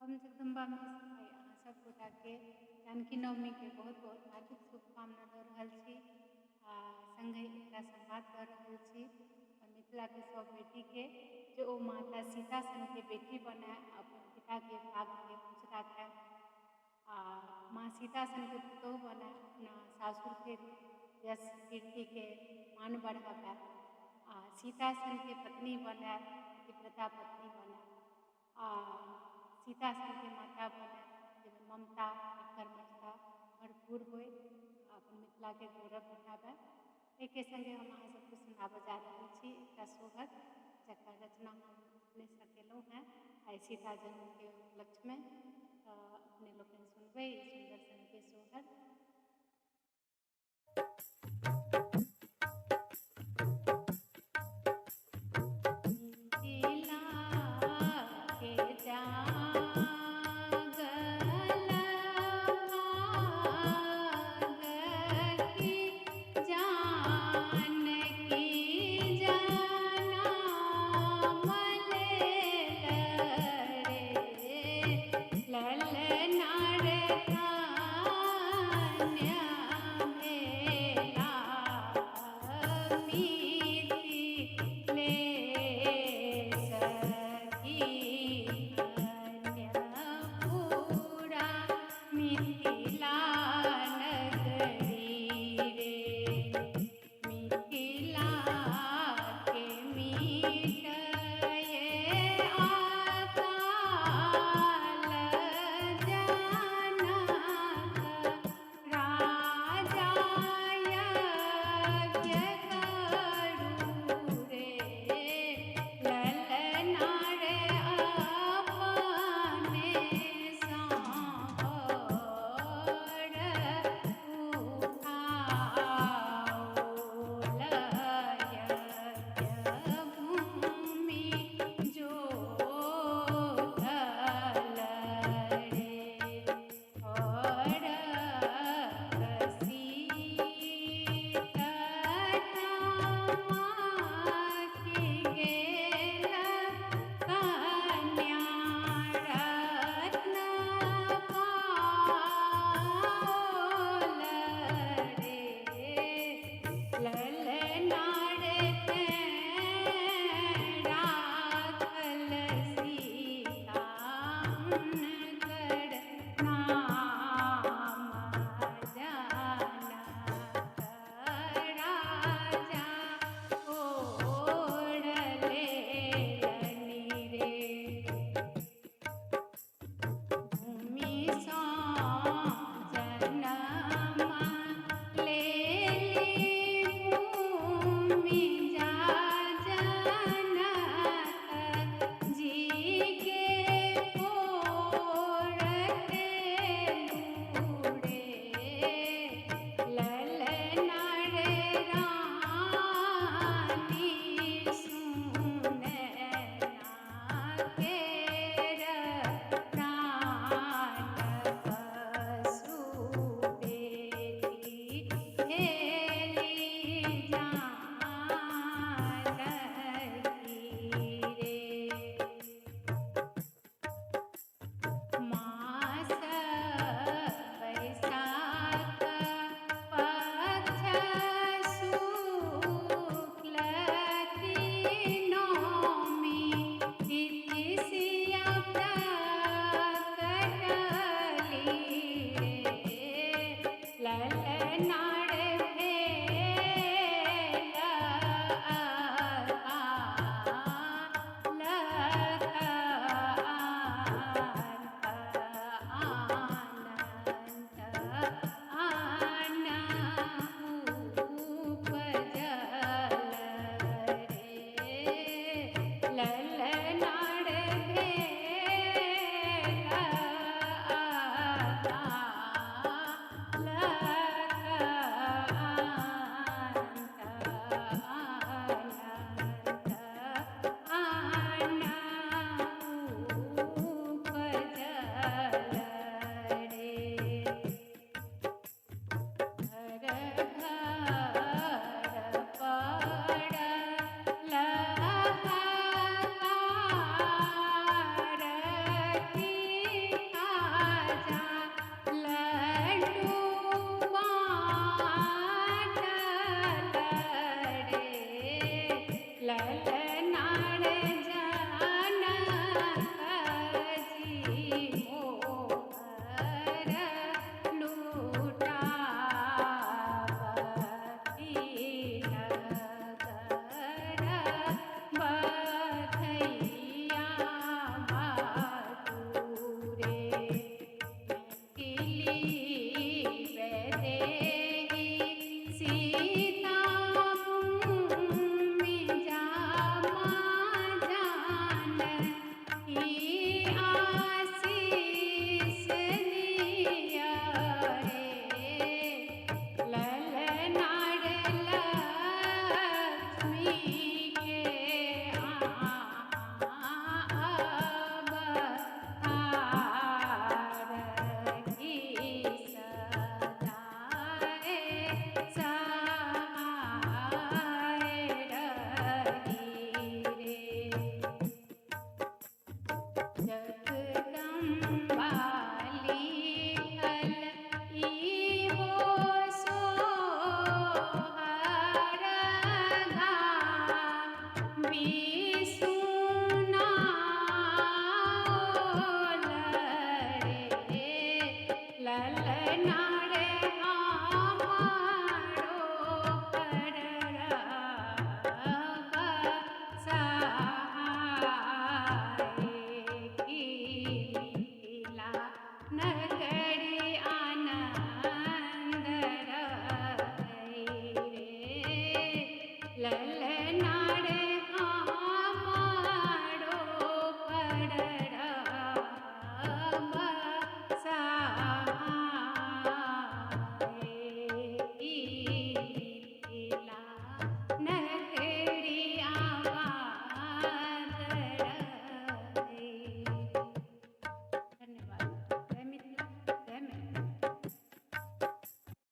हम जगदम्बा मिश्र आइ अहाँ सब गोटाके जानकी नवमीके बहुत बहुत हार्दिक शुभकामना दऽ रहल छी आ सङ्गहि एकटा संवाद दऽ रहल छी अपन मिथिलाके सब बेटीके जे ओ माता सीता सनके बेटी बनय, अपन पिताके पागके ऊँच राखय आ माँ सीता सनके पुतोहु बनय, अपना सासुरके यश कीर्तिके मान बढ़ाबय आ सीता सनके पत्नी बनय, पतिव्रता पत्नी बनय आ सीता सनके माता बनय, जाहिमे ममता आ कर्मठता भरपूर होइ आ अपन मिथिलाके गौरव बढ़ाबय। एहिके सङ्गे हम अहाँ सबके सुनाबऽ जा रहल छी एकटा सोहर, जकर रचना हम अपनेसँ केलहुँ हेँ आइ सीता जन्मके उपलक्ष्यमे। तऽ अपने लोकनि सुनबै ई सुन्दर सनके सोहर।